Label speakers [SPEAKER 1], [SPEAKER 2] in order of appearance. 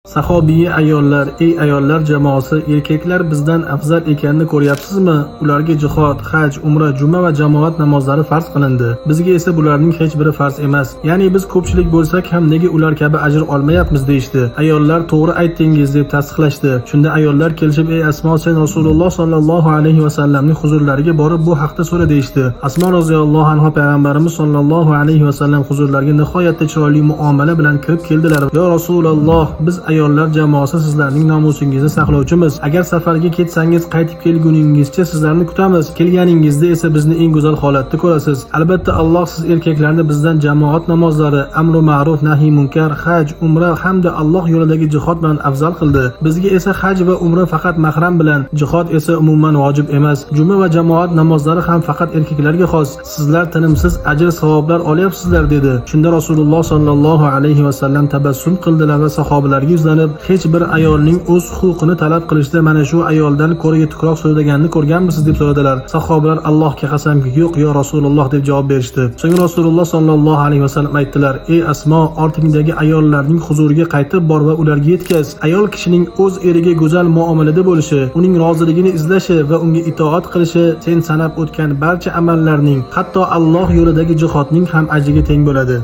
[SPEAKER 1] Sahobiya ayollar: "Ey ayollar jamoasi, erkaklar bizdan afzal ekanini ko'ryapsizmi? Ularga jihod, haj, umra, juma va jamoat namozlari farz qilindi. Bizga esa bularning hech biri farz emas. Ya'ni biz ko'pchilik bo'lsak ham nega ular kabi ajr olmayapmiz?" deyishdi. Ayollar "To'g'ri aytdingiz" deb tasdiqlashdi. Shunda ayollar kelishib: "Ey Asmo, sen Rasululloh sollallohu alayhi va sallamning huzurlariga borib, bu haqda so'ra" deyishdi. Asmo roziyallohu anhu payg'ambarimiz sollallohu alayhi va sallam huzurlariga nihoyatda chiroyli muomala bilan kirib keldilar. "Yo Rasululloh, biz ayollar jamoasi sizlarning nomusingizni saqlovchimiz. Agar safarga ketsangiz, qaytib kelguningizcha sizlarni kutamiz. Kelganingizda esa bizni eng go'zal holatda ko'rasiz. Albatta, Alloh siz erkaklarni bizdan jamoat namozlari, amru ma'ruf, nahiy munkar, haj, umra hamda Alloh yo'lidagi jihod bilan afzal qildi. Bizga esa haj va umra faqat mahram bilan, jihod esa umuman vojib emas. Juma va jamoat namozlari ham faqat erkaklarga xos. Sizlar tinimsiz ajr savoblar olyapsizlar" dedi. Shunda Rasululloh sollallohu alayhi va sallam tabassum qildilar va sahobalarga yuzlanib: "Hech bir ayolning o'z huquqini talab qilishda mana shu ayoldan ko'ra yetukroq so'zlaganini ko'rganmisiz?" deb so'radilar. Sahobalar: "Allohga qasamki, yo'q, yo Rasululloh" deb javob berishdi. So'ng Rasululloh sollallohu alayhi vasallam aytdilar: "Ey Asmo, ortingdagi ayollarning huzuriga qaytib bor va ularga yetkaz. Ayol kishining o'z eriga go'zal muomalada bo'lishi, uning roziligini izlashi va unga itoat qilishi sen sanab o'tgan barcha amallarning, hatto Alloh yo'lidagi jihodning ham ajriga teng bo'ladi."